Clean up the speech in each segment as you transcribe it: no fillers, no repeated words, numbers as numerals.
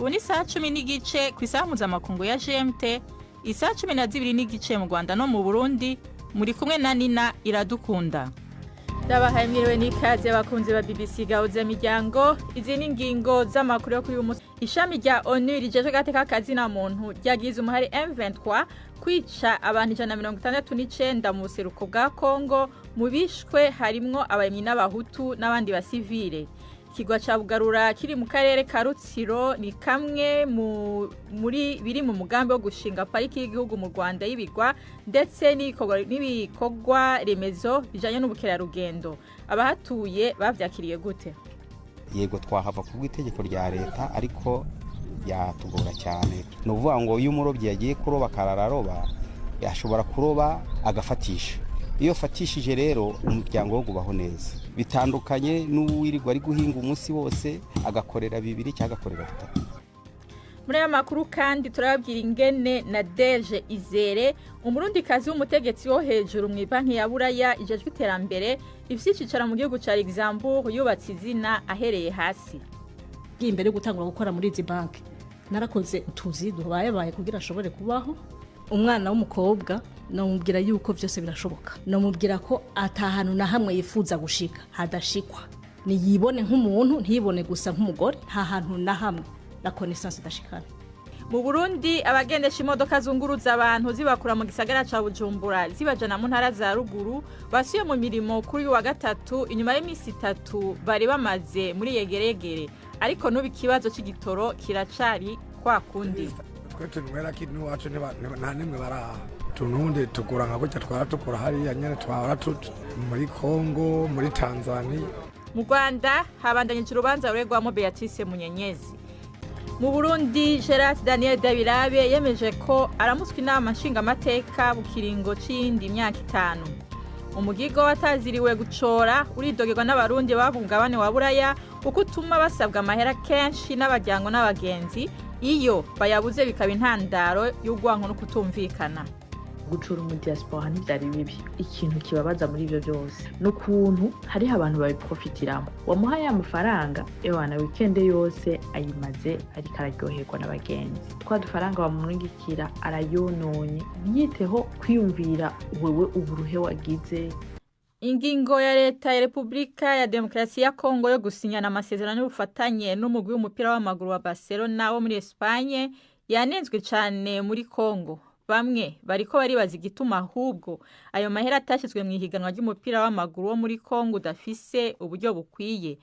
Ubu ni isaha 10:15 ku isaha mpuzamakungu ya GMT, isaha 12:15 mu Rwanda no mu Burundi. Muri kumwe na Nina Iradukunda. Ndabahaye mwiriwe n'ikaze abakunzi ba BBC Gahuza Miryango. Izi ni ingingo z'amakuru yo kuri uyu munsi. Ishami rya ONU rijejwe agateka kazina muntu ryagize umuhari M23 kwica abantu 169 mu buseruko bwa Kongo. Mu bishwe harimwo abarimyi n'abahutu n'abandi basivile. Ikigwa ca Bugarura kiri mu karere ka Rutsiro ni kamwe muri biri mu mugambi wo gushinga pariki y'igihugu mu Rwanda y'ibigwa ndetse n'ibikorwa remezo bijanye n'ubukerarugendo. Abahatuye bavyakiriye gute? Yego, twahava ku bw'itegeko rya leta, ariko yatugora cyane. Ni ukuvuga ngo iyo umurobyi yagiye kuroba akarara aroba, yashobora kuroba agafatisha. Iyo afatishije rero umuryango wo gubaho neza, bitandukanye n'uwirirwa ari guhinga umunsi wose agakorera bibiri cyangwa agakorera bitatu. Muri aya makuru kandi turababwira ingene na Deje Izere, umurundikazi w'umutegetsi wo hejuru mu banki ya Buraya ijejwe iterambere ifise icicaro mu gihugu ca Luxembourg, yubatse izina ahereye hasi. Imbere yo gutangura gukora muri izi banki, narakoze utuzi dubayebaye kugira ashobore kubaho. Umwana w'umukobwa namubwira yuko byose birashoboka, namubwira ko atahantu na hamwe yifuza gushika hadashikwa, niyibone nk'umuntu, ntiyibone gusa nk'umugore. Nta hantu na hamwe la connaissance idashikana. Mu Burundi, abagendesha imodoka zunguruza abantu zibakura mu gisagara ca Bujumbura zibajana mu ntara za ruguru basuye mu mirimo kuri uyu wa gatatu inyuma y'imisi 3 bari bamaze muri yegeregere, ariko n'ubu ikibazo c'igitoro kiracari kwa kundi. Twe tunywera kinu wacu nta nimwe baraha tunundi tugura nka gutya twara tukura hariya nyene twahora muri Kongo, muri Tanzania. Mu Rwanda habandanyije urubanza ruregwamo Beatrice Munyenyezi. Mu Burundi, Gerard Daniel Dabirabe yemeje ko aramutswa inama nshingamateka mu kiringo c'iyindi myaka 5. Umugigo wataziriwe gucora uridogerwa n'abarundi baba ku mugabane wa Buraya kuko utuma basabwa amahera kenshi n'abaryango n'abagenzi, iyo bayabuze bikaba intandaro y'urwanko no kutumvikana. Gucura mu diaspora ntivyari bibi. Ikintu kibabaza muri ivyo byose n'ukuntu hariho abantu babiprofitiramo. Wamuhaye amafaranga, ewana weekend yose ayimaze ariko araryoherwa n'abagenzi. Twa dufaranga bamurungikira arayononye, ntiyiteho kwiyumvira wewe uburuhe wagize. Ingingo ya leta ya Republika ya Demokarasi ya Kongo yo gusinyana amasezerano y'ubufatanye n'umugwi w'umupira w'amaguru wa Barcelona wo muri Espagne yanenzwe cane muri Kongo. Bamwe bariko baribaza igituma ahubwo ayo mahera atashizwe mu ihiganwa ry'umupira w'amaguru wo muri Kongo udafise uburyo bukwiye.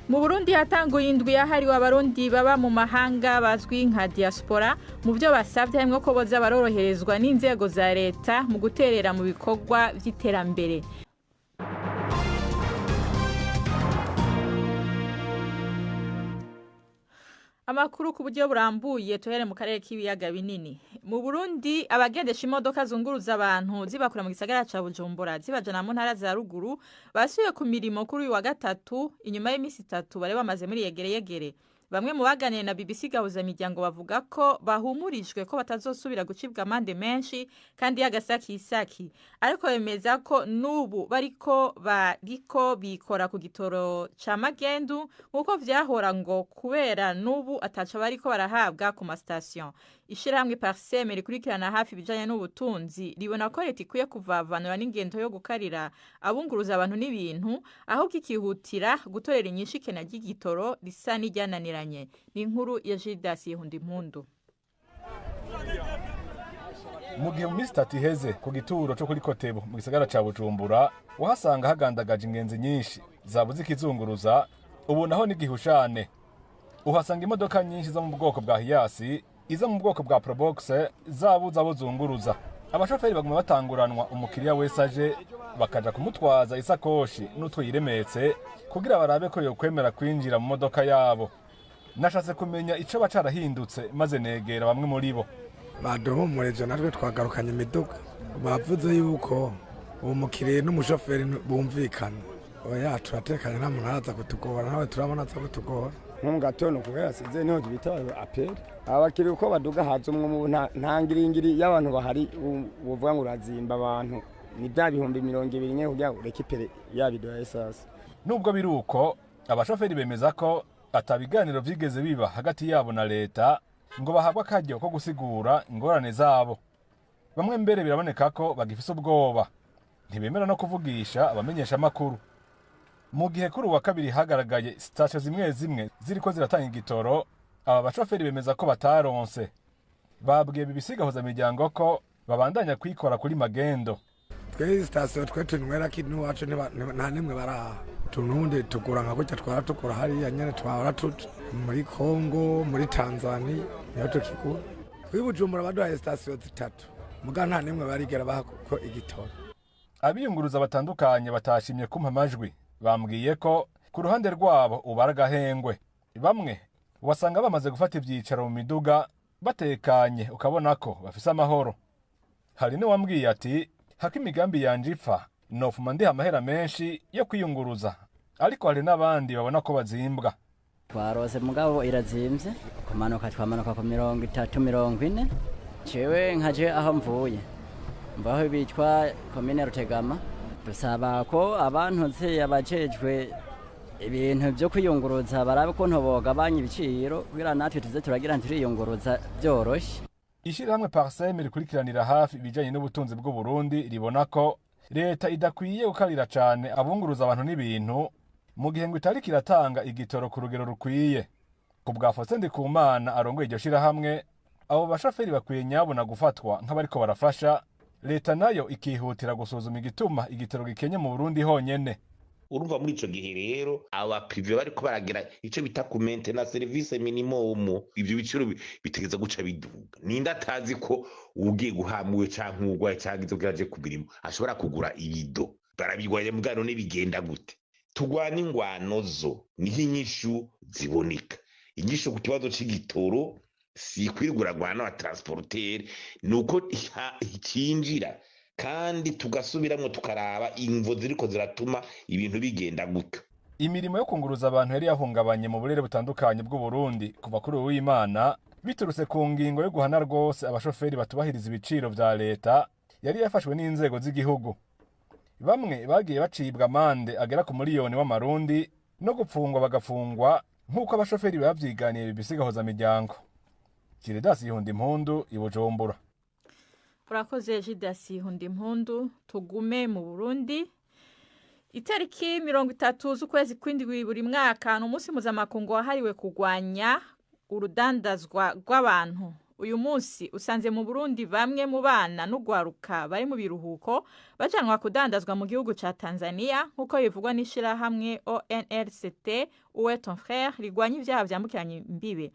Mu Burundi hatanguye indwi yahariwe abarundi baba mu mahanga bazwi nka diaspora. Mu byo basavye harimwo ko boza baroroherezwa n'inzego za leta mu guterera mu bikorwa vy'iterambere. Amakuru ku buryo burambuye tuhere mu karere k'ibiyaga binini. Mu Burundi, abagendesha imodoka zunguruza abantu zibakura mu gisagara ca Bujumbura zibajana mu ntara za ruguru basuye ku mirimo kuri uyu wa gatatu inyuma y'imisi 3 bari bamaze muri yegereyegere. Bamwe mu baganiye na BBC Gahuza Miryango bavuga ko bahumurijwe ko batazosubira gucibwa amande menshi kandi y'agasakisaki, ariko bemeza ko n'ubu bariko bikora ku gitoro ca magendu nkuko vyahora, ngo kubera n'ubu ataco bariko barahabwa ku mastation. Ishirahamwe Parseme rikurikirana hafi ibijanye n'ubutunzi ribona ko leta ikwiye kuvavanura n'ingendo yo gukarira abunguruza abantu n'ibintu, ahubwo ikihutira gutorera inyishu ikena ry'igitoro risa n'iryananiranye. Ni inkuru ya Gildas Yihundimpundu. Mu gihe mu minsi 3 iheze ku gituro co kuri Kotebo mu gisagara ca Bujumbura wahasanga hagandagaje ingenzi nyinshi zabuze ikizunguruza, ubu naho n'igihushane. Uhasanga imodoka nyinshi zo mu bwoko bwa Hiace, izo mu bwoko bwa Probox zabuze abo zunguruza. Abashoferi baguma batanguranwa umukiriya wese aje bakaja kumutwaza isakoshi n'utwo yiremetse kugira barabe ko yokwemera kwinjira mu modoka yabo. Nashatse kumenya ico bacarahindutse maze negera bamwe muri bo. Baduhumurije natwe twagarukanye imiduga, bavuze yuko uwo mukiriya n'umushoferi bumvikana. Oya, turatekanye, nta muntu araza kutugora, nawe turabona aza kutugora. Nko mu gatondo kubera size niho bita aperi, abakiriya uko baduga haza umwe nta ngiringiri y'abantu bahari uvuga ngo urazimba abantu, ni bya 20,000 nyene kugira ngo urekipere ya bido ya esase. Nubwo biruko, abashoferi bemeza ko Ata biganiro vyigeze biba hagati yabo na leta ngo bahabwe akaryo ko gusigura ingorane zabo. Bamwe mbere biraboneka ko bagifise ubwoba, ntibemera no kuvugisha abamenyeshamakuru. Mu gihe kuri uwa kabiri hagaragaye sitasiyo zimwe zimwe ziriko ziratanga igitoro, aba bashoferi bemeza ko bataronse. Babwiye BBC Gahuzamiryango ko babandanya kwikora kuri magendo. Twe sitasiyo twe tunywera kino iwacu nta nimwe baraha. Tunundi tugura nka gutya twara tukura hariya nyene twahora tuja muri Kongo, muri Tanzania niho tukigura. Twe Bujumbura baduhaye sitasiyo zitatu, muga nta nimwe barigera baha kuko igitoro. Abiyunguruza batandukanye batashimye kumpa amajwi bambwiye ko ku ruhande rwabo ubara agahengwe. Bamwe wasanga bamaze gufata ivyicaro mu miduga batekanye, ukabona ko bafise amahoro. Hari n'uwambwiye ati hako imigambi yanje ipfa nofuma ndiha amahera menshi yo kwiyunguruza, ariko hari n'abandi babona ko bazimbwa. Twarose mugabo irazimvye, kumanuka twamanuka ku 30 40. Jewe nkaje aho mvuye mvaho bitwa komine Rutegama, dusaba ko abantu nse abajejwe ibintu byo kwiyunguruza barabe ko ntobogabanya ibiciro kugira natwe tuze turagira ntiriyunguruza byoroshe. Ishirahamwe Parsem rikurikiranira hafi ibijanye n'ubutunzi bw'u Burundi ribona ko leta idakwiye gukarira cane abunguruza abantu n'ibintu mu gihe ngo itariko iratanga igitoro ku rugero rukwiye. Ku bwa Faustin Ndikumana arongoye iryo shirahamwe, abo bashoferi bakwiye nyabuna gufatwa nk'abariko barafasha leta, nayo ikihutira gusuzuma igituma igitoro gikenye mu Burundi honyene. Urumva muri ico gihe rero aba privé bariko baragira ico bita ku maintenir service minimum, ivyo biciro bitegeza guca biduga. Ninde atazi ko ugiye guhamuwe canke uwugwaye canke izo aje ku mirimo ashobora kugura ibido? Barabigwanya mugabo none bigenda gute? Tugwana ingwano zo niho inyishu ziboneka. Inyishu ku kibazo c'igitoro si kwirwuragwana wa transporteur, nuko icinjira kandi tugasubiramwo tukaraba imvo ziriko ziratuma ibintu bigenda gutyo. Imirimo yo kunguruza abantu yari yahungabanye mu burere butandukanye bw'u Burundi kuva kuri uw'Imana, biturutse ku ngingo yo guhana rwose abashoferi batubahiriza ibiciro vya leta yari yafashwe n'inzego z'igihugu. Bamwe bagiye bacibwa amande agera ku miliyoni w'amarundi no gupfungwa bagafungwa, nk'uko abashoferi bavyiganiye BBC Gahuzamiryango. Giridasi Yihunda Impundu i Bujumbura. Urakoze Jidasi Impundu. Tugume mu Burundi. Itariki 30 z'ukwezi kw'indwi buri mwaka ni umunsi mpuzamakungu wahariwe kurwanya urudandazwa rw'abantu. Uyu munsi usanze mu Burundi bamwe mu bana n'ugwaruka bari mu biruhuko bajanwa kudandazwa mu gihugu ca Tanzania, nk'uko bivugwa n'ishirahamwe ONLCT Où est ton frère rigwanya ivyaha vyambukiranya imbibe.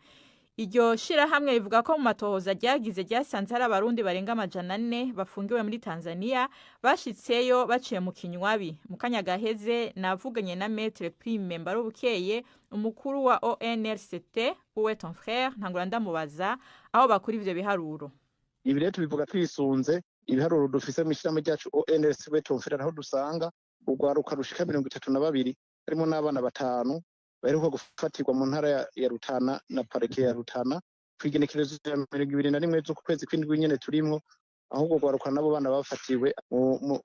Iryo shirahamwe rivuga ko mu matohoza ryagize ryasanze hari abarundi barenga 400 bafungiwe muri Tanzania bashitseyo baciye mu kinywabi. Mu kanya gaheze navuganye na Maître Prime Mbarubukeye, umukuru wa ONLCT Où est ton frère, ntangura ndamubaza aho bakura ivyo biharuro. Ibi rero tubivuga twisunze ibiharuro dufise mw'ishirahamwe ryacu ONLCT Où est ton frère, aho dusanga urwaruka rushika 32 harimo n'abana 5 baheruka gufatirwa mu ntara ya Rutana na parike ya Rutana kw'igenekerezo rya 21 z'ukwezi kw'indwi nyene turimwo, ahubwo rwaruka nabo bana bafatiwe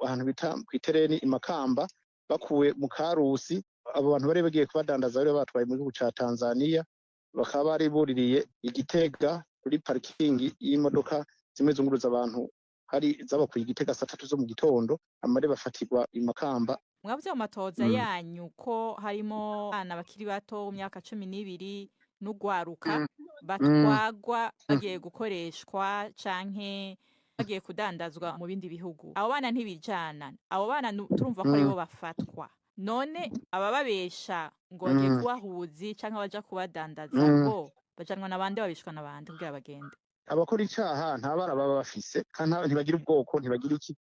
ahantu bita kw'itereni i Makamba bakuwe mu Karusi. Abo bantu bari bagiye kubadandaza bari batwaye mu gihugu ca Tanzania, bakaba bari buririye Igitega kuri parikingi y'imodoka zimwe zunguruza abantu hari zabakuye Igitega saa 3 zo mu gitondo, amare bafatirwa i Makamba. Mwavuze mu matoza yanyu ko harimo abana bakiri bato mu myaka 12 n'ugwaruka batwagwa bagiye gukoreshwa canke bagiye kudandazwa mu bindi bihugu. Abo bana ntibijana, abo bana turumva ko aribo bafatwa. None abababesha ngo bagiye kubahuzi canke baja kubadandaza bo bajanwa n'abandi, babishwa n'abandi kugira bagende? Abakora icaha nta bana baba bafise, kandi ntibagira ubwoko, ntibagira iki.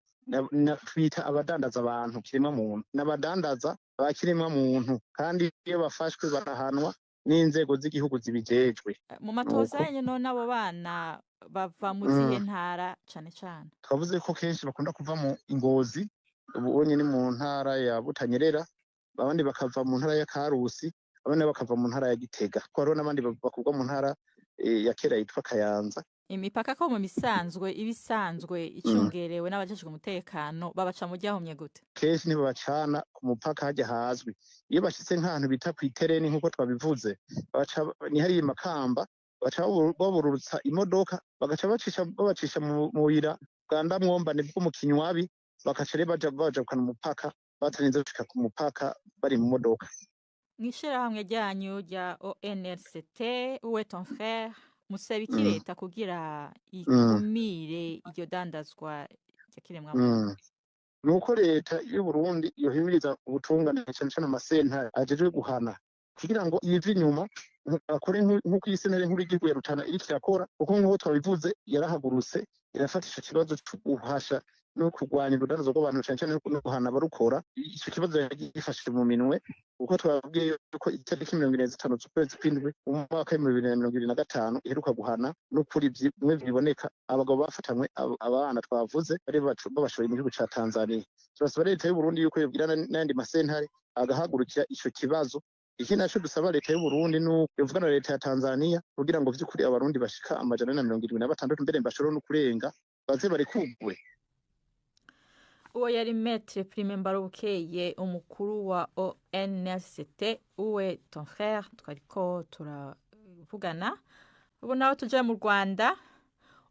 Twita abadandaza abantu kiremwa muntu, n'abadandaza ba kiremwa muntu, kandi iyo bafashwe barahanwa n'inzego z'igihugu zibijejwe. Mu matoza yanyu none abo bana bava mu zihe ntara cane cane? Twavuze ko kenshi bakunda kuva mu Ngozi, ubonye ni mu ntara ya Butanyerera, abandi bakava mu ntara ya Karusi, abandi bakava mu ntara ya Gitega, ko hariho n'abandi bakurwa mu ntara ya kera yitwa Kayanza. Imipaka ko mu misanzwe iba isanzwe icungerewe n'abajejwe umutekano, babaca mu ryahumye gute? Kenshi ntibabacana ku mupaka hajya hazwi. Iyo bashitse nk'ahantu bita kw'itereni, nk'uko twabivuze, baca ni hariya i Makamba, baca babururutsa imodoka, bagaca babacisha mu buyira bwa Ndamwombane bwo mu Kinywabi, bagaca rero baja bajabukana umupaka batarinze gushika ku mupaka bari mu modoka. Mw'ishirahamwe ryanyu rya ONLCT Où est ton frère, musaba iki leta kugira ikumire iryo dandazwa rya kiremwamuntu? Nuko leta y'u Burundi yohimiriza ubutungane, cane cane amasentare ajejwe guhana, kugira ngo yive inyuma akore nk'uko iyi sentare nkuru y'igihugu ya Rutana iriko irakora, kuko nk'uko twabivuze yarahagurutse irafata ico kibazo co guhasha no kurwanya urudandazwa rw'abantu, cane cane no guhana abarukora. Ico kibazo yagifashije mu minwe, kuko twababwiye yuko itariki 45 z'ukwezi kw'indwi mu mwaka w'2025 iheruka guhana n'ukuri bimwe biboneka abagabo bafatanywe abana twavuze bari babashoye mu gihugu ca Tanzania. Turasaba leta y'u Burundi yuko yobwira n'ayandi masentare agahagurukira ico kibazo. Ikindi naco dusaba leta y'u Burundi nuko yovugana na leta ya Tanzania kugira ngo vy'ukuri abarundi bashika 476, mbere bashobora no kurenga, baze barekugwe. Uwo yari Maître Prime Mbarubukeye, umukuru wa ONLCT Où est ton frère, twariko turavugana. Ubu naho tuje mu Rwanda.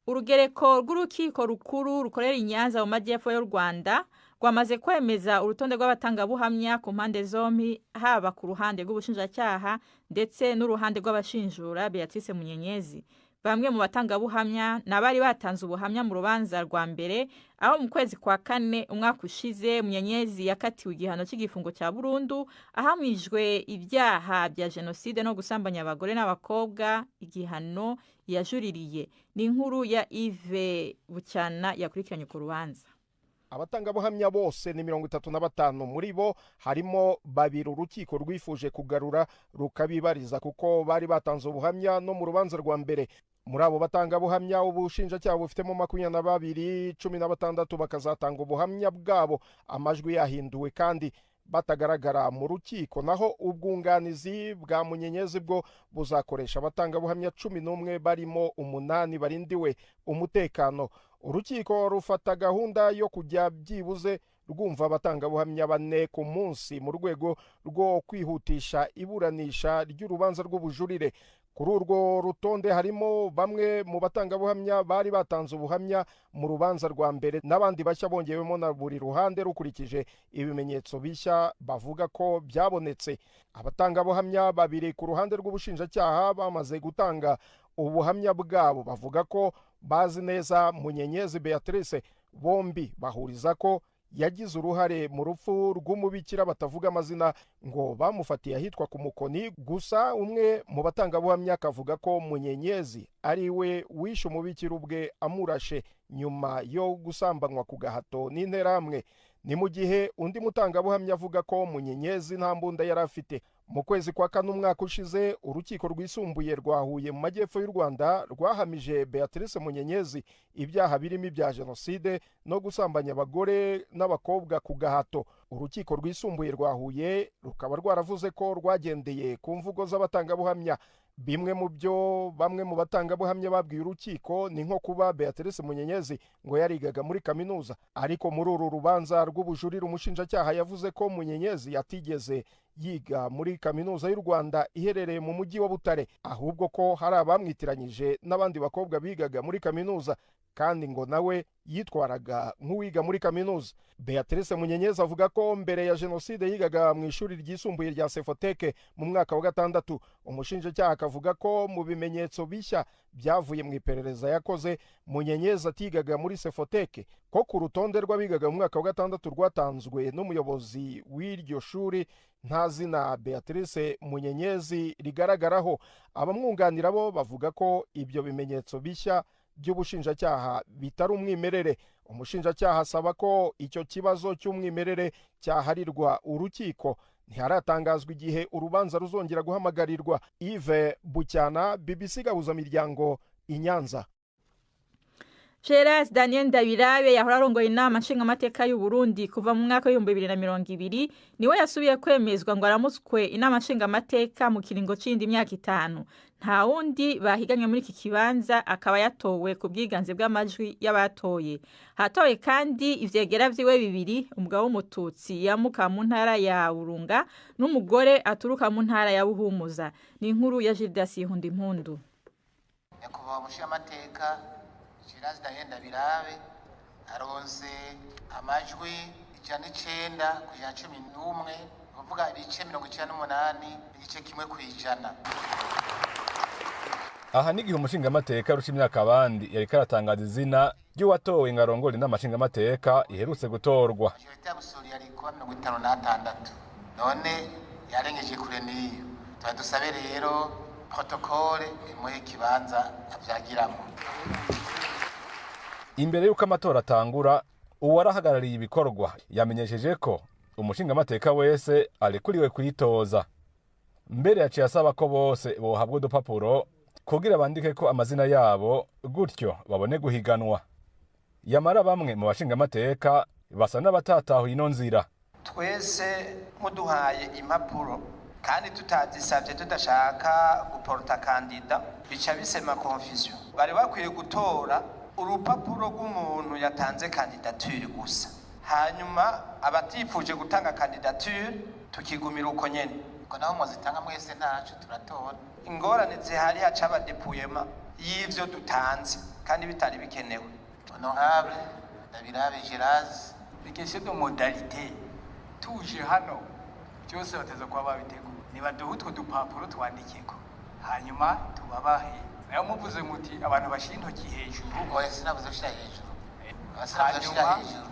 Urugereko rw'urukiko rukuru rukorera i Nyanza mu majyepfo y'u Rwanda rwamaze kwemeza urutonde rw'abatangabuhamya ku mpande zombi, haba ku ruhande rw'ubushinjacyaha ndetse n'uruhande rw'abashinjura Beatrice Munyenyezi. Bamwe mu batangabuhamya ni abari batanze ubuhamya mu rubanza rwa mbere, aho mu kwezi kwa kane umwaka ushize Munyenyezi yakatiwe igihano cy'igifungo cya burundu ahamijwe ibyaha bya jenoside no gusambanya abagore n'abakobwa, igihano yajuririye. Ni inkuru ya Yves Bucyana yakurikiranye ku rubanza. Abatangabuhamya bose ni 35. Muri bo harimo babiri urukiko rwifuje kugarura rukabibariza, kuko bari batanze ubuhamya no mu rubanza rwa mbere. Muri abo batangabuhamya ubushinjacyaha bufitemo 22, 16 bakazatanga ubuhamya bwabo amajwi yahinduwe kandi batagaragara mu rukiko. Naho ubwunganizi bwa Munyenyezi bwo buzakoresha abatangabuhamya 11, barimo 8 barindiwe umutekano. Urukiko rufata gahunda yo kujya byibuze rwumva abatangabuhamya 4 ku munsi mu rwego rwo kwihutisha iburanisha ry'urubanza rw'ubujurire. Kuri urwo rutonde harimo bamwe mu batangabuhamya bari batanze ubuhamya mu rubanza rwa mbere n'abandi bashya bongewemo na buri ruhande rukurikije ibimenyetso bishya bavuga ko byabonetse. Abatangabuhamya 2 ku ruhande rw'ubushinjacyaha bamaze gutanga ubuhamya bwabo, bavuga ko bazi neza Munyenyezi Beatrice. Bombi bahuriza ko yagize uruhare mu rupfu rw'umubikira batavuga amazina ngo bamufatiye ahitwa ku Mukoni. Gusa umwe mu batangabuhamya akavuga ko Munyenyezi ari we wishe umubikira ubwe amurashe nyuma yo gusambanywa ku gahato n'interahamwe. Ni mu gihe undi mutangabuhamya avuga ko Munyenyezi nta mbunda yari afite. Mu kwezi kwa kane umwaka ushize urukiko rwisumbuye rwa Huye mu majyepfo y'u Rwanda rwahamije Beatrice Munyenyezi ibyaha birimo ibya jenoside no gusambanya abagore n'abakobwa ku gahato. Urukiko rwisumbuye rwa Huye rukaba rwaravuze ko rwagendeye ku mvugo z'abatangabuhamya. Bimwe mu byo bamwe mu batangabuhamya babwiye urukiko ni nko kuba Beatrice Munyenyezi ngo yarigaga muri kaminuza, ariko muri uru rubanza rw'ubujurire umushinjacyaha yavuze ko Munyenyezi yatigeze yiga muri kaminuza y'u Rwanda iherereye mu mujyi wa Butare, ahubwo ko hari abamwitiranyije n'abandi bakobwa bigaga muri kaminuza, kandi ngo nawe yitwaraga nk'uwiga muri kaminuza. Beatrice Munyenyezi avuga ko mbere ya jenoside yigaga mu ishuri ryisumbuye rya Sefoteke mu mwaka wa 6. Umushinjacyaha akavuga ko mu bimenyetso bishya byavuye mu iperereza yakoze Munyenyezi atigaga muri Sefoteke, ko ku rutonde rw'abigaga mu mwaka wa 6 rwatanzwe n'umuyobozi w'iryo shuri nta zina Beatrice Munyenyezi rigaragaraho. Abamwunganira bo bavuga ko ibyo bimenyetso bishya by'ubushinjacyaha bitari umwimerere. Umushinjacyaha asaba ko icyo kibazo cy'umwimerere cyaharirwa urukiko. Ntiharatangazwa igihe urubanza ruzongera guhamagarirwa. Yves Bucyana, BBC Gahuzamiryango, i Nyanza. Gerard Daniel Ndabirabe yahora arongoye inama nshingamateka y'u Burundi kuva mu mwaka w'ibihumbi bibiri na mirongo ibiri, niwe yasubiye kwemezwa ngo aramutswe inama nshingamateka mu kiringo c'indi myaka 5. Nta wundi bahiganywe muri iki kibanza, akaba yatowe ku bwiganze bw'amajwi y'abatoye. Hatowe kandi ivyegera vyiwe bibiri, umugabo w'Umututsi yamuka mu ntara ya Burunga n'umugore aturuka mu ntara ya Buhumuza. Ni inkuru ya Gildas Impundu. Nyakubahwa Mushingamateka Gélase Daniel Ndabirabe aronse amajwi 109 ku 111, kuvuga ibice 98.1%. Aha n'igihe umushingamateka arusha imyaka abandi yariko aratangaza izina ry'uwatowe ngo arongore inama nshingamateka iherutse gutorwa. Majorité absolue yari kuba 56, none yarengeje kure n'iyo. Tuba dusabe rero protocole imuhe ikibanza avyagiramo. Imbere y'uko amatora atangura, uwarahagarariye ibikorwa yamenyesheje ko umushingamateka wese arekuriwe kwitoza. Mbere yaciye asaba ko bose bohabwa udupapuro kugira bandike ko amazina yabo, gutyo babone guhiganwa. Yamara bamwe mu bashingamateka basa n'abatatahuye ino nzira. Twese muduhaye impapuro kandi tutazisabye, tudashaka guporta candidat, bica bisema confusion. Bari bakwiye gutora urupapuro rw'umuntu yatanze candidature gusa, hanyuma abatifuje gutanga candidature tukigumira uko nyene. Ngo naho muzitanga mwese, ntaco turatora. Ingorane zihari, haca aba dépouillement y'ivyo dutanze kandi bitari bikenewe. Honorable Ndabirabe Gélase. Ni question de modalité. Tuje hano byose bateza kuba babiteguye. Nibaduhe utwo dupapuro twandikeko, hanyuma tubabahe. Nayo muvuze muti abantu bashyira intoki hejuru. Oya, sinavuze gushira hejuru. Sinavuze gushira Hanyuma hejuru.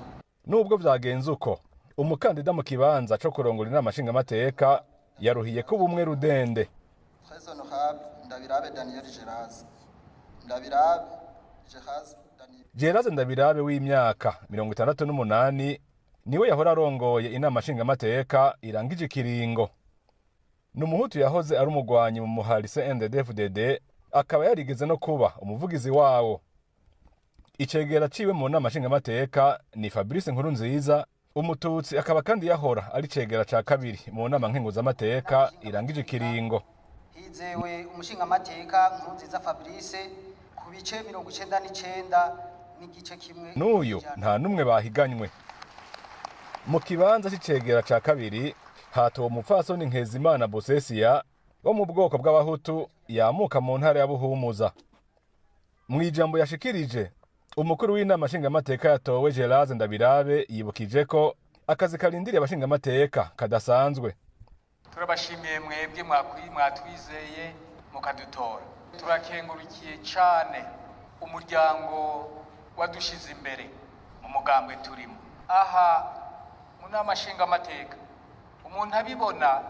Nubwo vyagenze uko, umukandida mu kibanza co kurongora inama nshingamateka yaruhiye ko ubumwe rudende. Très honorable Ndabirabe Daniel Gélase. Ndabirabe Gélase Daniel. Gélase Ndabirabe w'imyaka 68 niwe yahora arongoye inama nshingamateka irangije ikiringo. Ni Umuhutu yahoze ari umugwanyi mu muhari CNDD-FDD, akaba yarigeze no kuba umuvugizi wawo. Icegera ciwe mu nama nshingamateka ni Fabrice Nkurunziza, Umututsi, akaba kandi yahora ari cegera ca kabiri mu nama nkenguzamateka irangije ikiringo. Hizewe umushingamateka Nkurunziza Fabrice ku bice 99.1. N'uyu nta n'umwe bahiganywe. Mu kibanza c'icegera ca kabiri hatowe umupfasoni Nkezimana Bosesiya wo mu bwoko bw'Abahutu yamuka mu ntara ya Buhumuza. Mu ijambo yashikirije, umukuru w'inama nshingamateka yatowe Gélase Ndabirabe yibukije ko akazi karindiriye abashingamateka kadasanzwe. Turabashimiye mwebwe mwatwizeye mukadutora. Turakengurukiye cane umuryango wadushize imbere mu mugambwe turimo. Aha mu nama nshingamateka, umuntu abibona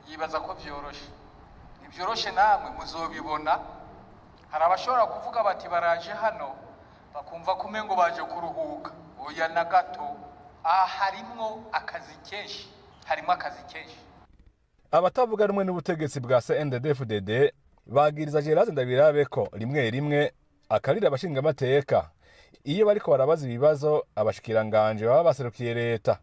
yibaza ko vyoroshe. Ntibyoroshe, namwe muzobibona. Hari abashobora kuvuga bati baraje hano bakumva ko umengo baje kuruhuka. Oya, na gato. Aha harimwo akazi kenshi, harimo akazi kenshi. Abatavuga rumwe n'ubutegetsi bwa CNDD-FDD bagiriza Gélase Ndabirabe ko rimwe rimwe akarira abashingamateka iyo bariko barabaza ibibazo abashikiranganje baba baserukiye leta.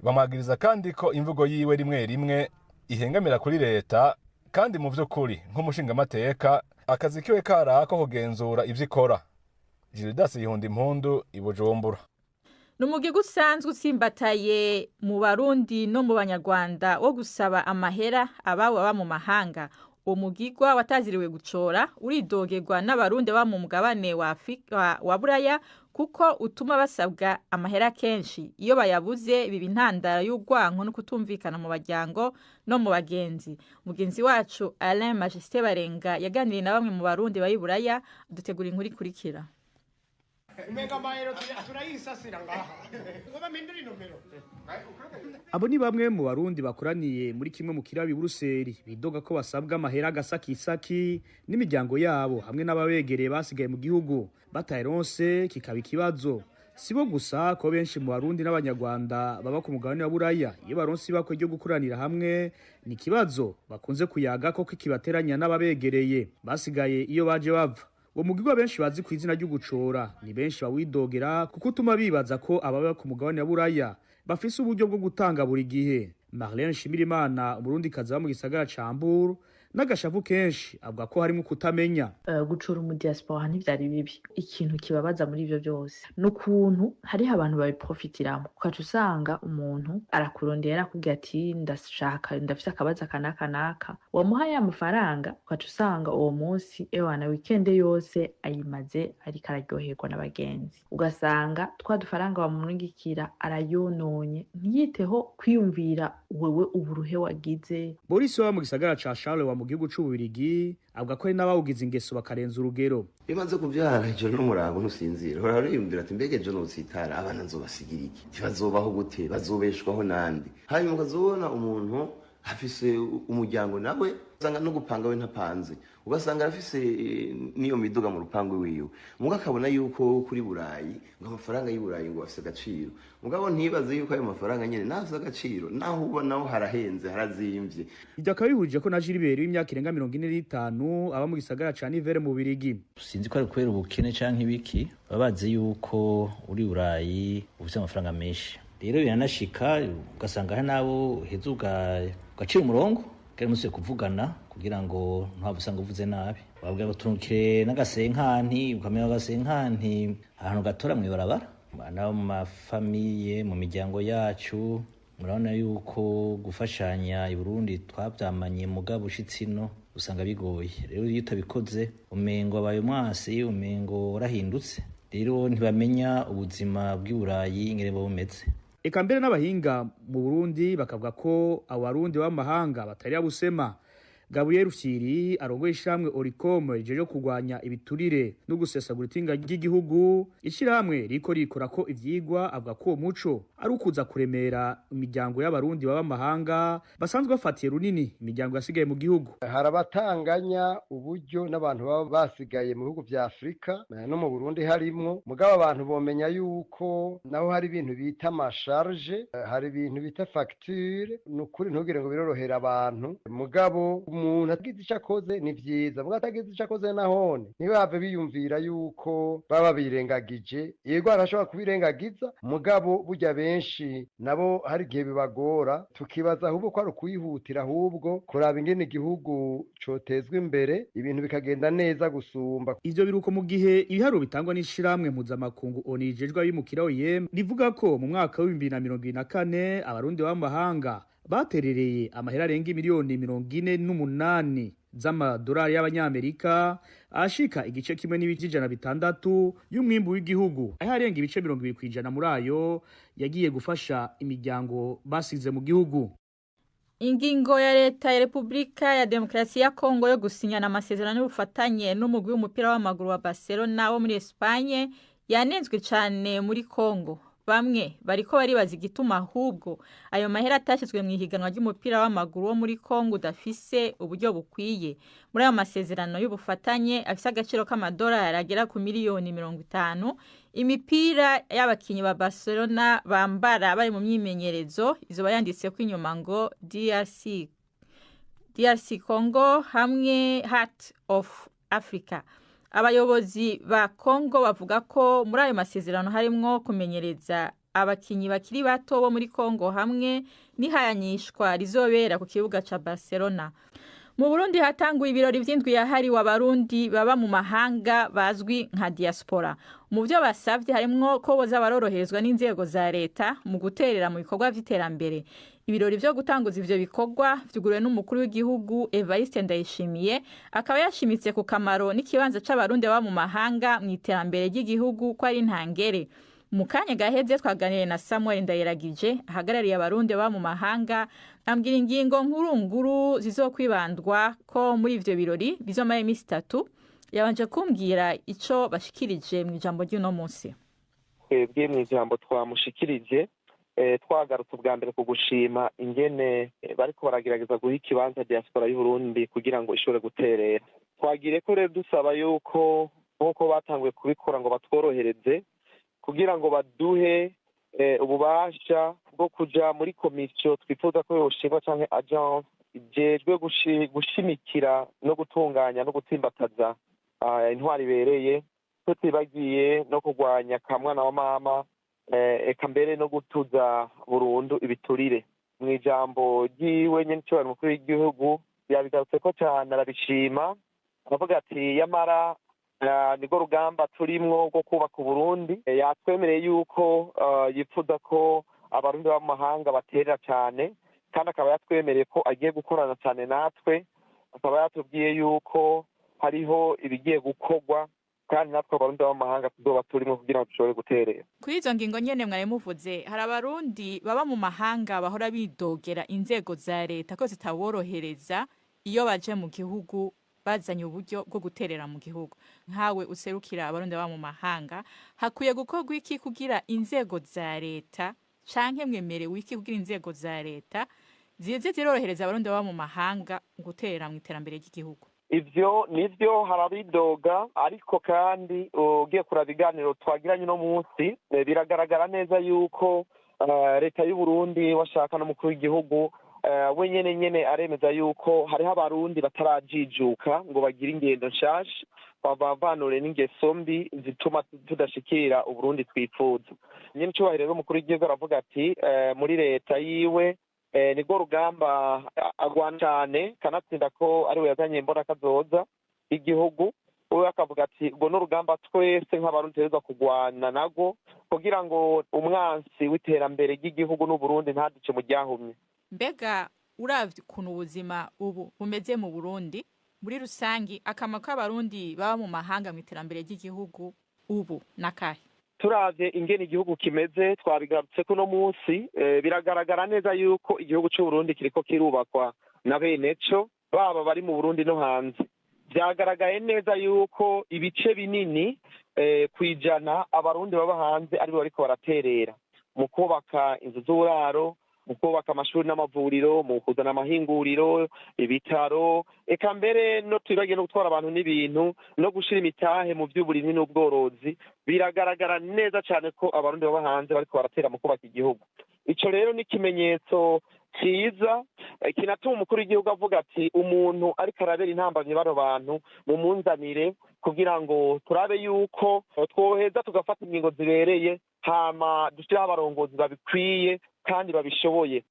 Bamwagiriza kandi ko imvugo yiwe rimwe rimwe ihengamira kuri leta, kandi mu vy'ukuri nk'umushingamateka akazi kiwe kari ako kugenzura ivyo ikora. Gildas Yihunda Impundu, i Bujumbura. Ni umugirwa usanzwe utsimbataye mu Barundi no mu Banyarwanda wo gusaba amahera ababo baba mu mahanga. Uwo mugirwa wataziriwe gucora uridogerwa n'Abarundi baba mu mugabane wa, Afrika, wa Buraya, kuko utuma basabwa amahera kenshi. Iyo bayabuze biba intandaro y'urwanko no kutumvikana mu baryango no mu bagenzi. Mugenzi wacu Alain Majesté Barenga yaganiriye na bamwe mu Barundi bari Buraya, dutegura inkuru ikurikira. Umenga amayero turayisasira ngaha ngo bamindure inomero. Abo ni bamwe mu Barundi bakoraniye muri kimwe mu kirabi Buruseli, bidoga ko basabwa amahera agasakisaki n'imiryango yabo hamwe n'ababegereye basigaye mu gihugu, batayaronse kikaba ikibazo. Si bo gusa, ko benshi mu Barundi n'Abanyarwanda baba ku mugabane wa Buraya, iyo baronse ibakwe ryo gukoranira hamwe ni ikibazo bakunze kuyaga ko kibateranya n'ababegereye basigaye iyo baje bava. Uwo mugirwa benshi bazi ku izina ry'ugucora ni benshi bawidogera, kuko utuma bibaza ko ababa ku mugabane wa Buraya bafise uburyo bwo gutanga buri gihe. Marlene Shimirimana, Umurundikazi aba mu gisagara ca Hamburg, N'agashavu kenshi, avuga ko harimo kutamenya. Gucura umu diaspora ntivyari bibi. Ikintu kibabaza muri ivyo byose ni ukuntu hariho abantu babiprofitiramo, ukaca usanga umuntu arakurondera arakubwira ati ndashaka, ndafise akabazo aka n'aka n'aka, wamuha ya mafaranga, ukaca usanga uwo munsi ewana weekend yose ayimaze ariko araryoherwa n'abagenzi, ugasanga twa dufaranga bamurungikira arayononye, ntiyiteho kwiyumvira wewe uburuhe wagize. Boris wa mu gisagara ca Charles wa mu gihugu c'Ububirigi avuga ko hari n'abawugize ingeso bakarenza urugero. Iyo umaze kuvyara, ijoro n'umurango ntusinzira, uhora uriyumvira ati mbega ejo notsitara, abana nzobasigira iki, ntibazobaho gute, bazobeshwaho nande? Hanyuma ukazobona umuntu afise umuryango, nawe usanga no gupanga we ntapanze, ugasanga arafise n'iyo miduga mu rupangu wiwe, muga akabona yuko kuri Burayi ngo amafaranga y'i Burayi ngo afise agaciro, mugabo ntibaze yuko ayo mafaranga nyene naho afise agaciro, naho uba naho harahenze, harazimvye. Ivyo akaba bihurije ko na Gilbert w'imyaka irenga 45 aba mu gisagara ca Nivere mu Bubirigi. Sinzi ko ari kubera ubukene canke ibiki, baba bazi yuko uri Burayi ufise amafaranga menshi. Rero biranashika ugasanga hari n'abo uheza ugacira umurongo kandi musubiye kuvugana kugira ngo ntuhave usanga uvuze nabi, wabwira ngo turungikire n'agasenkanti, ukamenya agasenkanti ahantu gatora mw'ibarabara. Nabo mu mafamiye, mu miryango yacu, murabona yuko gufashanya i Burundi twavyamanye, mugabo ushitse ino usanga bigoye. Rero iyo utabikoze umengo abaye umwasi, umengo warahindutse. Rero ntibamenya ubuzima bw'i Burayi ingene buba bumeze. Eka mbere n'abahinga mu Burundi bakavuga ko abarundi b'amahanga batari abusema. Gabriel Rufyiri arongoye ishirahamwe Oricom rijeje kurwanya ibiturire no gusesagura itunga ry'igihugu, ishirahamwe riko rikora ko ivyigwa, avuga ko uwo muco ari ukuza kuremera imiryango y'abarundi baba mahanga basanzwe bafatiye runini imiryango yasigaye mu gihugu. Hari abatanganya uburyo n'abantu baba basigaye mu bihugu vya Afurika no mu Burundi harimwo, mugabo abantu bomenya yuko naho hari ibintu bita ama charges, hari ibintu bita facture. Ni ukuri ntugire ngo birorohera abantu, mugabo umuntu agize icyo akoze ni vyiza, mugabo atagize icyo akoze nahone ntibave biyumvira yuko baba birengagije. Yego, arashobora kubirengagiza, mugabo burya benshi nabo hari igihe bibagora, tukibaza ahubwo ko ari ukwihutira ahubwo kuraba ingene igihugu cotezwa imbere, ibintu bikagenda neza gusumba. Ivyo biruko mu gihe ibiharuro bitangwa n'ishirahamwe mpuzamakungu ONU rijejwe abimukira OIM rivuga ko mu mwaka w'2024 abarundi b'amahanga baterereye amahera arenga miliyoni 48 z'amadolari y'abanyamerika, ashika igice 1.6% y'umwimbu w'igihugu, aho arenga ibice 20% muri ayo yagiye gufasha imiryango basize mu gihugu. Ingingo ya leta ya Repubulika ya Demokarasi ya Kongo yo gusinyana amasezerano y'ubufatanye n'umugwi w'umupira w'amaguru wa Barcelona wo muri Espagne yanenzwe cyane muri Kongo. Bamwe bariko baribaza igituma ahubwo ayo mahera atashyizwe mu ihiganwa ry'umupira w'amaguru wo muri Kongo udafise uburyo bukwiye. Muri ayo masezerano y'ubufatanye afise agaciro k'amadolari agera ku miliyoni 50, imipira y'abakinyi ba Barcelona bambara bari mu myimenyerezo izoba yanditseko inyuma ngo DRC, DRC Congo hamwe Heart of Africa. Abayobozi ba Congo bavuga ko muri ayo masezerano harimwo kumenyereza abakinyi bakiri bato bo muri Congo hamwe n'ihayanyishwa rizobera ku kibuga ca Barcelona. Mu Burundi hatanguye ibirori vy'indwi yahariwe abarundi baba mu mahanga bazwi nka diaspora. Mu vyo basavye harimwo ko boza baroroherezwa n'inzego za leta mu guterera mu bikorwa vy'iterambere. Ibirori vyo gutanguza ivyo bikorwa vyuguriwe n'umukuru w'igihugu Evariste Ndayishimiye, akaba yashimitse ku kamaro n'ikibanza c'abarundi baba mu mahanga mu iterambere ry'igihugu ko ari ntangere. Mu kanya gaheze twaganiriye na Samuel Ndayiragije ahagarariye abarundi baba mu mahanga, ambwira ingingo nkuru zizokwibandwa ko muri ivyo birori bizomara imisi 3. Yabanje kumbwira ico bashikirije mu ijambo ry'uno munsi. Twebwe mu ijambo twamushikirije twagarutse ubwa mbere ku gushima ingene bariko baragerageza guha ikibanza diaspora y'Uburundi kugira ngo ishobore guterera. Twagiriye ko rero dusaba yuko nk'uko batanguye kubikora ngo batworohereze kugira ngo baduhe ububasha bwo kuja muri komisiyo twifuza ko yoshingwa canke agence ijejwe gushimikira no gutunganya no gutsimbataza intwari ibereye, tutibagiye no kurwanya kamwana wa mama, eka mbere no gutuza burundu ibiturire. Mu ijambo ryiwe nyene icubahiro umukuru w'igihugu Yabigarutseko cyane, arabishima, aravuga ati yamara nirwo rugamba turimwo rwo kubaka Uburundi. Yatwemereye yuko yipfuza ko Abarundi baba mu mahanga baterera cyane, kandi akaba yatwemereye ko agiye gukorana cyane natwe. Akaba yatubwiye yuko hariho ibigiye gukorwa, kandi natwe Abarundi baba mu mahanga tuzoba turimo kugira ngo dushobore guterera. Kuri izo ngingo nyene mwari muvuze, hari Abarundi baba mu mahanga bahora bidogera inzego za leta ko zitaborohereza iyo baje mu gihugu bazanye uburyo bwo guterera mu gihugu. Nkawe userukira Abarundi baba mu mahanga, hakwiye gukorwa iki kugira inzego za leta, canke mwemerewe iki kugira inzego za leta zize zirorohereza Abarundi baba mu mahanga guterera mu iterambere ry'igihugu? Ivyo nivyo, harabidoga, ariko kandi ugiye kuraba ibiganiro twagiranye uno munsi, biragaragara neza yuko leta y'u Burundi, washaka n'umukuru w'igihugu we nyene aremeza yuko hariho Abarundi batarajijuka ngo bagire ingendo nshasha, bavanure n'ingeso mbi zituma tudashikira Uburundi twifuza. Nyene icubahiro rero umukuru w'igihugu aravuga ati muri leta yiwe nirwo rugamba agwana cyane, kanatsinda ko ariwe yazanye imbonakazoza y'igihugu. We akavuga ati ubwo n'urugamba twese nk'Abarundi tutegerezwa kurwana narwo kugira ngo umwansi w'iterambere ry'igihugu n'Uburundi ntaduce mu ryahumye. Mbega uravye ukuntu ubuzima ubu bumeze mu Burundi muri rusangi, akamaro k'Abarundi baba mu mahanga mu iterambere ry'igihugu ubu nakahe? Turavye ingene igihugu kimeze, twabigarutse ko uno munsi, biragaragara neza yuko igihugu c'Uburundi kiriko kirubakwa na bene co, baba bari mu Burundi no hanze. Vyagaragaye neza yuko ibice binini kwijana Abarundi baba hanze aribo bariko baraterera mu kubaka inzu z'uburaro, mu kubaka amashuri n'amavuriro, mu kuzana amahinguriro, ibitaro, eka mbere no twibagiye no gutwara abantu n'ibintu, no gushira imitahe mu vy'uburimyi n'ubworozi. Biragaragara neza cyane ko Abarundi baba hanze bariko baratera mu kubaka igihugu. Ico rero ni ikimenyetso ciza kinatuma umukuru w'igihugu avuga ati umuntu ariko arabera intambamyi bano bantu mumunzanire, kugira ngo turabe yuko twoheza tugafata ingingo zibereye, hama dushiraho abarongozi babikwiye kandi babishoboye.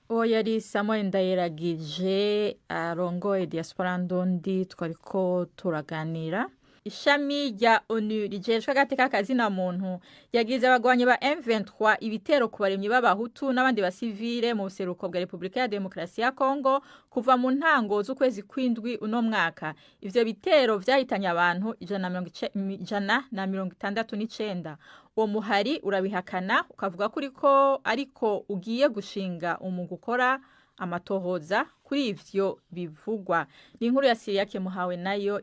Uwo yari Samuel Ndayiragije arongoye Diaspora Ndundi twariko turaganira. Ishami rya ONU rijejwe agateka kazina muntu yagize abagwanyi ba M23 ibitero ku barimyi b'Abahutu n'abandi basivile mu buseruko bwa Republika ya Demokarasi ya Kongo kuva mu ntango z'ukwezi kw'indwi uno mwaka. Ivyo bitero vyahitanye abantu 169. Uwo muhari urabihakana ukavuga ko uriko ariko ugiye gushinga umugwi ukora amatohoza kuri ivyo bivugwa. Ni inkuru ya Siriyake Muhawe nayo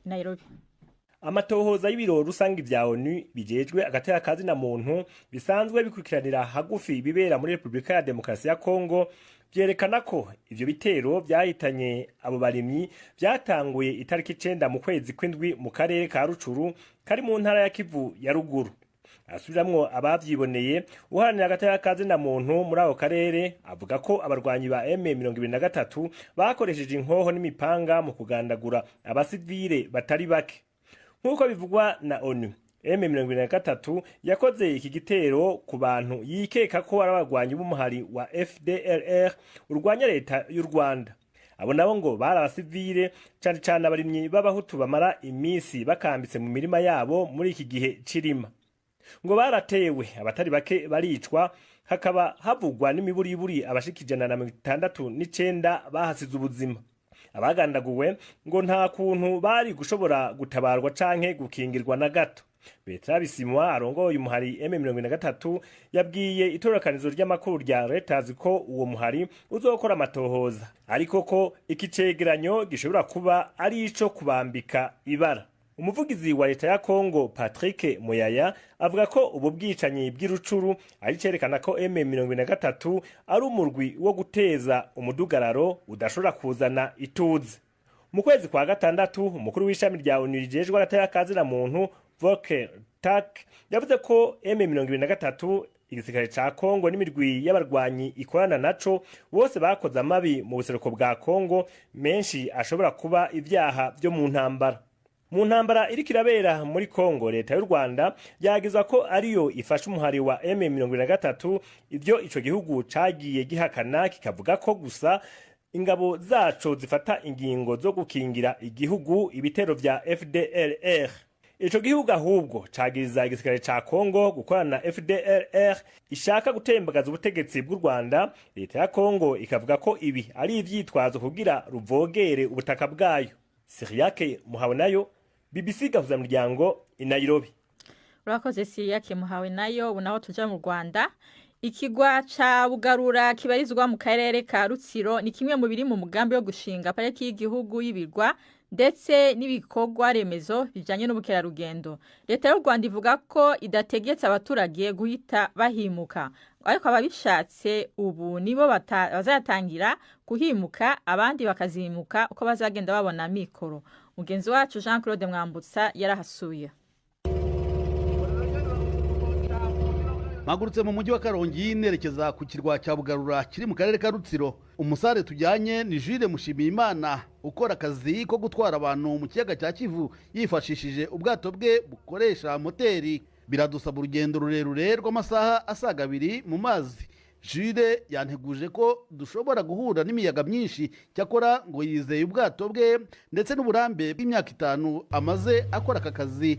Nairobi. Amatohoza y'ibiro rusangi vya ONU bijejwe agateka kazina muntu bisanzwe bikurikiranira hagufi bibera muri Republika ya Demokarasi ya Kongo vyerekana ko ivyo bitero vyahitanye abo barimyi vyatanguye itariki 9 mu kwezi kw'indwi mu karere ka Rucuru kari mu ntara ya Kivu ya ruguru. Asubiramwo abavyiboneye, uharanira agateka kazina muntu muri ako karere avuga ko abarwanyi ba M23 bakoresheje inkoho n'imipanga mu kugandagura abasivile batari bake. Nk'uko bivugwa na ONU, M23 yakoze iki gitero ku bantu yikeka ko ari abarwanyi b'umuhari wa FDLR urwanya leta y'u Rwanda. Abo nabo ngo bari abasivile, cane cane abarimyi b'Abahutu bamara imisi bakambitse mu mirima yabo muri iki gihe cirima. Ngo baratewe, abatari bake baricwa, hakaba havugwa n'imiburiburi abashika 169 bahasize ubuzima. Abagandaguwe ngo nta kuntu bari gushobora gutabarwa canke gukingirwa na gato. Bertrand Bisimwa arongoye umuhari M23 yabwiye itororokanizo ry'amakuru rya Reuters ko uwo muhari uzokora amatohoza, ariko ko iki cegeranyo gishobora kuba ari ico kubambika ibara. Umuvugizi wa leta ya Kongo Patrick Muyaya avuga ko ubu bwicanyi bw'irucuru ari cerekana ko M23 ari umurwi wo guteza umudugararo udashobora kuzana ituze. Mu kwezi kwa gatandatu, umukuru w'ishami rya ONU rijejwe agateka kazina muntu Volker Turk yavuze ko M23, igisirikare ca Kongo n'imirwi y'abarwanyi ikorana naco bose bakoze amabi mu buseruko bwa Kongo menshi ashobora kuba ivyaha vyo mu ntambara. Mu ntambara iriko irabera muri Kongo, leta y'u Rwanda yagizwa ko ariyo ifasha umuhari wa M23, ivyo ico gihugu cagiye gihakana kikavuga ko gusa Ingabo zaco zifata ingingo zo gukingira igihugu ibitero vya FDLR. Ico gihugu ahubwo cagiriza igisirikare ca Kongo gukorana na FDLR ishaka gutembagaza ubutegetsi bw'u Rwanda. Leta ya Kongo ikavuga ko ibi ari ivyitwazo kugira ruvogere ubutaka bwayo. Siriyake Muhawenayo, BBC Gahuza Miryango, i Nairobi. Urakoze Siriyake Muhawenayo. Ubu naho tuja mu Rwanda. Ikigwa ca Bugarura kibarizwa mu karere ka Rutsiro ni kimwe mu biri mu mugambi wo gushinga pariki y'igihugu y'ibirwa ndetse n'ibikorwa remezo bijanye n'ubukerarugendo. Leta y'u Rwanda ivuga ko idategetse abaturage guhita bahimuka, ariko ababishatse ubu nibo bazatangira kuhimuka, abandi bakazimuka uko bazagenda babona mikoro. Mugenzi wacu Jean Claude Mwambutsa yarahasuye. Mpagurutse mu mujyi wa Karongi nerekeza ku kirwa cya Bugarura kiri mu karere ka Rutsiro. Umusare tujyanye ni Jules Mushimiyimana ukora akazi ko gutwara abantu mu kiyaga cya Kivu yifashishije ubwato bwe bukoresha moteri. Biradusaba urugendo rurerure rw'amasaha asaga 2 mu mazi. Jules yanteguje ko dushobora guhura n'imiyaga myinshi, cyakora ngo yizeye ubwato bwe ndetse n'uburambe bw'imyaka 5 amaze akora aka kazi.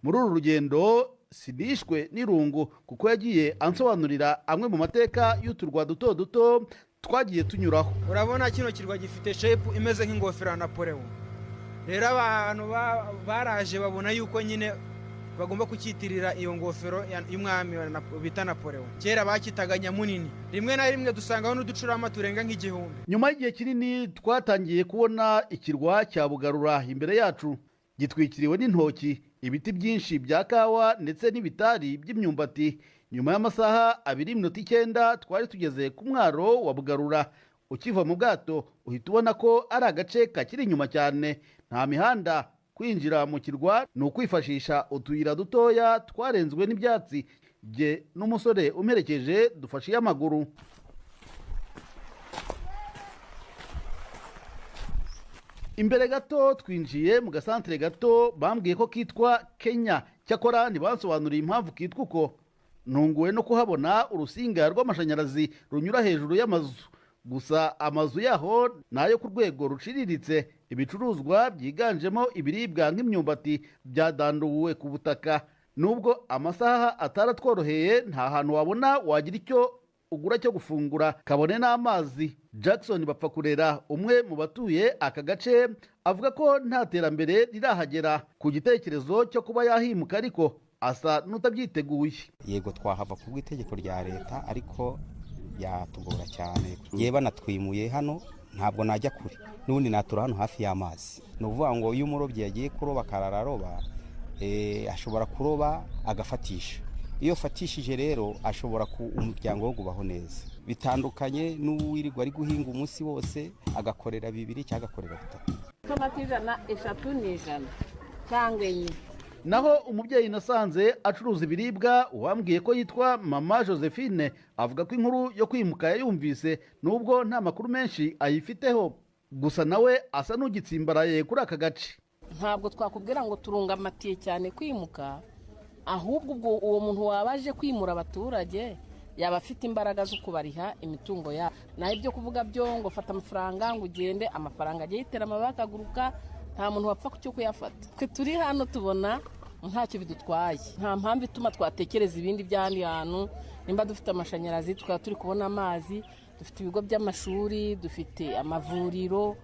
Muri uru rugendo sinishwe n'irungu kuko yagiye ansobanurira amwe mu mateka y'uturwa duto duto twagiye tunyuraho. Urabona kino kirwa gifite shape imeze nk'ingofero ya Napoleon. Rero abantu baraje babona yuko nyine bagomba kucyitirira iyo ngofero y'umwami bita Napoleon. Kera bakitaga Nyamunini. Rimwe na rimwe dusangaho n'uducurama turenga nk'igihumbi. Nyuma y'igihe kinini twatangiye kubona ikirwa cya Bugarura imbere yacu gitwikiriwe n'intoki, ibiti byinshi bya kawa ndetse n'ibitari by'imyumbati. Nyuma y'amasaha 2:09 twari tugeze ku mwaro wa Bugarura. Ukiva mu bwato uhita ubona ko ari agace kakiri inyuma cyane, nta mihanda. Kwinjira mu kirwa ni ukwifashisha utuyira dutoya twarenzwe n'ibyatsi. Jye n'umusore umperekeje dufashe amaguru. Imbere gato twinjiye mu gasantere gato bambwiye ko kitwa Kenya, cyakora ntibansobanuriye impamvu kitwa uko. Ntunguwe no kuhabona urusinga rw'amashanyarazi runyura hejuru y'amazu. Gusa amazu yaho nayo ku rwego ruciriritse. Ibicuruzwa byiganjemo ibiribwa nk'imyumbati byadanduwe ku butaka. Nubwo amasaha ataratworoheye, nta hantu wabona wagira icyo ugura cyo gufungura, kabone n'amazi. Jackson Bapfakurera, umwe mu batuye aka gace, avuga ko nta terambere rirahagera. Ku gitekerezo cyo kuba yahimuka ariko asa n'utabyiteguye. Yego twahava ku bw'itegeko rya leta, ariko yatugora cyane. Ye banatwimuye hano ntabwo najya kure, n'ubundi natura hano hafi y'amazi. Ni ukuvuga ngo iyo umurobyi yagiye kuroba akarara aroba, ashobora kuroba agafatisha. Iyo fatishije rero ashobora ku umuryango wo kubaho neza, bitandukanye n'uwirirwa ari guhinga umunsi wose agakorera 2 cyangwa agakorera 3. Tomati 100, 3 ni 100 cyangwa 4. Naho umubyeyi nasanze acuruza ibiribwa uwambwiye ko yitwa Mama Josephine avuga ko inkuru yo kwimuka yayumvise nubwo nta makuru menshi ayifiteho. Gusa nawe asa n'ugitsimbaraye kuri aka gace. Ntabwo twakubwira ngo turungamatiye cyane kwimuka, ahubwo ubwo uwo muntu wabaje kwimura abaturage yaba afite imbaraga zo kubariha imitungo yabo. Naho ibyo kuvuga byo ngo fata amafaranga ngo ugende, amafaranga agiye yitera amabaka aguruka, nta muntu wapfa cyo kuyafata. Twe turi hano tubona ntacyo bidutwaye, nta mpamvu ituma twatekereza ibindi by'ahandi hantu. Nimba dufite amashanyarazi, tukaba turi kubona amazi, dufite ibigo by'amashuri, dufite amavuriro,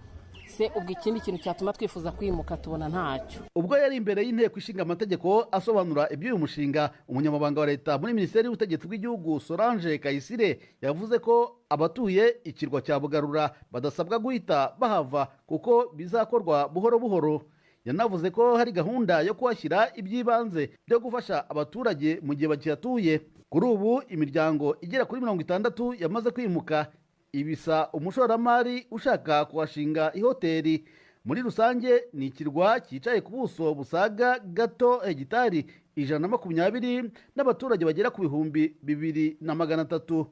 se ubwo ikindi kintu cyatuma twifuza kwimuka tubona ntacyo. Ubwo yari imbere y'inteko ishinga amategeko asobanura iby'uyu mushinga, umunyamabanga wa leta muri Minisiteri y'Ubutegetsi bw'Igihugu Solange Kayisire yavuze ko abatuye ikirwa cya Bugarura badasabwa guhita bahava kuko bizakorwa buhoro buhoro. Yanavuze ko hari gahunda yo kuhashyira iby'ibanze byo gufasha abaturage mu gihe bakihatuye. Kuri ubu imiryango igera kuri 60 yamaze kwimuka, ibisa umushoramari ushaka kuhashinga ihoteli. Muri rusange ni ikirwa cyicaye ku buso busaga gato hegitari 120 n'abaturage bagera ku 2300.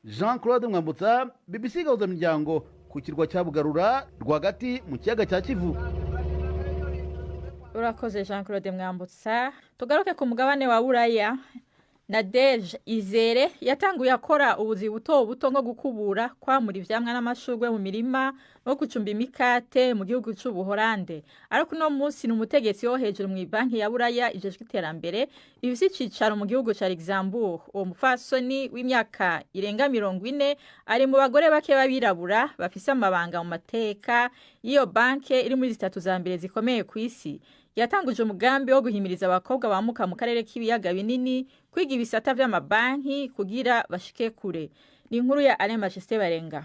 Jean Claude Mwambutsa, BBC Gahuza Miryango, ku kirwa cya Bugarura rwagati mu kiyaga cya Kivu. Urakoze Jean Claude Mwambutsa. Tugaruke ku mugabane wa Buraya. Nadege Izere yatanguye akora ubuzi buto buto nko gukubura, kwamura ivyamwa n'amashurwe mu mirima no gucumba imikate mu gihugu c'Ubuholande. Ariko uno munsi ni umutegetsi wo hejuru mu banki ya Buraya ijejwe iterambere ifise icicaro mu gihugu ca Luxembourg. Uwo mupfasoni w'imyaka irenga 40 ari mu bagore bake b'abirabura bafise amabanga mu mateka y'iyo banke iri muri zitatu za mbere zikomeye kw'isi. Yatanguje umugambi wo guhimiriza abakobwa bamuka mu karere k'ibiyaga binini kwiga ibisata vy'amabanki kugira bashike kure. Ni inkuru ya Alain Majesté Barenga.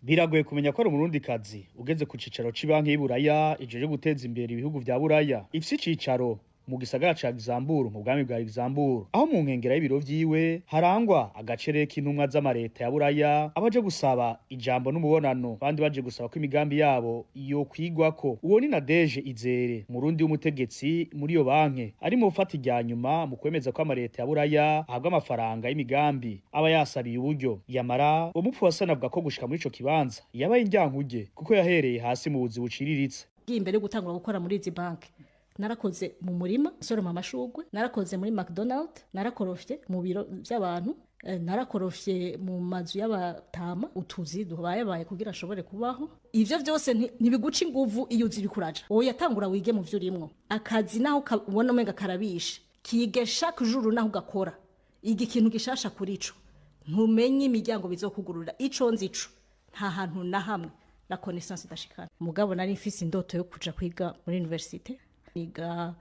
Biragoye kumenya ko ari umurundikazi ugeze ku cicaro c'ibanki y'Iburaya ijeje guteza imbere ibihugu vya Buraya ifise icicaro mu gisagara ca Luxembourg mu bwami bwa Luxembourg, aho mu nkengera y'ibiro vyiwe harangwa agacerere k'intumwa z'amareta ya Buraya abaje gusaba ijambo n'umubonano, abandi baje gusaba ko imigambi yabo yo kwigwako. Uwo ni Nadege Izere, murundi w'umutegetsi muri iyo banke, ari mu bufata irya nyuma mu kwemeza ko amareta ya Buraya ahabwa amafaranga y'imigambi aba yasabiye uburyo. Yamara uwo mupfu avuga ko gushika muri ico kibanza yabaye indyankuge kuko yahereye hasi mu buzi buciriritse. Imbere yo gutangura gukora muri izi banki narakoze mu murima soroma amashurwe, narakoze muri McDonald, narakorofye mu biro by'abantu, narakorofye mu mazu y'abatama, utuzi dubayabaye kugira ashobore kubaho. Ivyo vyose ntibiguca inguvu iyo uzi bikuraja. Wowe yatangura wige mu vyo urimwo. Akazi naho ubona umenga karabishe, kige chaque jour naho ugakora. Iga ikintu gishasha kuri ico. Ntumenye imiryango bizokugurura. Ico nzi ico. Nta hantu na hamwe la connaissance idashikana. Mugabo nari mfise indoto yo kuja kwiga muri université. Niga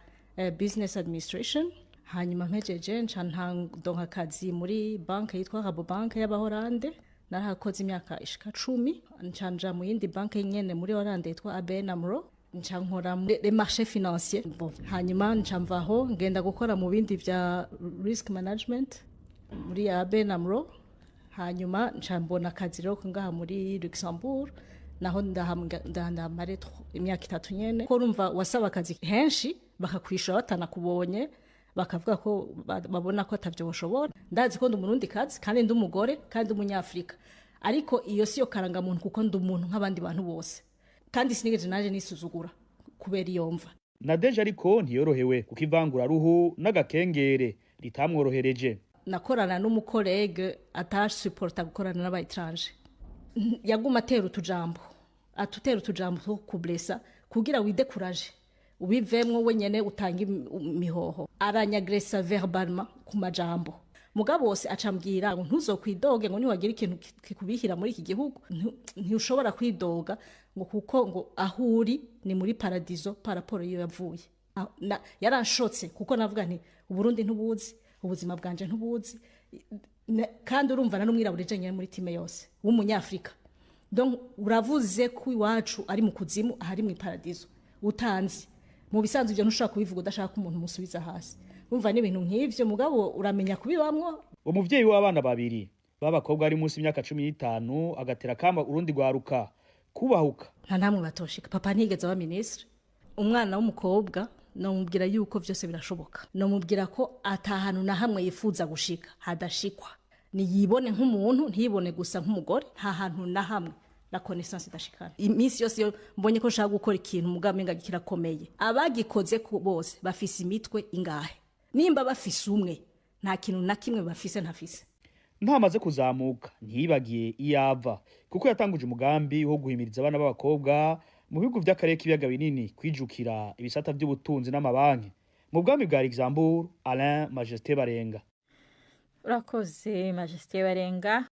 business administration, hanyuma mpejeje nca ndonka akazi muri banke yitwa Rabobank y'Abahorande. Narahakoze imyaka ishika 10, nca nja mu yindi banke nyene muri Holande yitwa ABN AMRO, nca nkora muri les marchés financiers. Bon, hanyuma nca mvaho ngenda gukora mu bindi vya risk management muri ABN AMRO, hanyuma nca mbona akazi rero ngaha muri Luxembourg, naho ndahamare imyaka 3 nyene. Ko urumva wasaba akazi henshi bakakwishura batanakubonye, bakavuga ko babona ko atavyo boshobora. Ndazi ko ndi umurundi kazi kandi ndi umugore kandi umunyafrika, ariko iyo siyo karanga muntu kuko ndi umuntu nk'abandi bantu bose, kandi sinigeze naje nisuzugura kubera iyo mva. Nadege ariko ntiyorohewe kuko ivangura ruhu n'agakengere ritamworohereje. Nakorana n'umukolege atasuporta gukorana n'aba étranger, yaguma atera utujambo, atutera utujambo two kublesa kugira widekuraje ubivemwo wenyene utanga imihoho. Aranyagresa verbalement ku majambo. Mugabo wose acambwira ngo ntuzokwidoge, ngo niwagira ikintu kikubihira muri iki gihugu ntushobora kwidoga, ngo kuko ngo aho uri ni muri paradiso par rapport iyo yavuye. Yaranshotse kuko navuga nti Uburundi ntubuzi, ubuzima bwanje ntubuzi, kandi urumva na n'umwirabure jenyine muri time yose w'umunyafrika. Donc uravuze ko iwacu ari mu kuzimu ahari mu paradiso utanzi. Mu bisanzwe ibyo ntushobora kubivuga udashaka umuntu musubiza hasi. Urumva n'ibintu nk'ivyo, mugabo uramenya kubibamwo. Umuvyeyi w'abana babiri b'abakobwa ari munsi y'imyaka 15 agatera kama urundi gwaruka kubahuka. Nta namwe batoshika. Papa ntigeze aba ministre. Umwana w'umukobwa nomubwira yuko vyose birashoboka. Nomubwira ko atahanu na hamwe yifuza gushika hadashikwa. Niyibone nk'umuntu, ntiyibone gusa nk'umugore. Nta hantu na hamwe la connaissance idashikana. Iminsi yose iyo mbonye ko nshaka gukora ikintu mugabo umenga kirakomeye, abagikoze ko bose bafise imitwe ingahe? Nimba bafise umwe, nta kintu na kimwe bafise ntafise. Ntamaze kuzamuka ntiyibagiye iyava, kuko yatanguje umugambi wo guhimiriza abana b'abakobwa mu bihugu vy'akarere k'ibiyaga binini kwijukira ibisata vy'ubutunzi n'amabanki. Mu bwami bwa Luxembourg, Alain Majesté Barenga. Urakoze Majesté Barenga.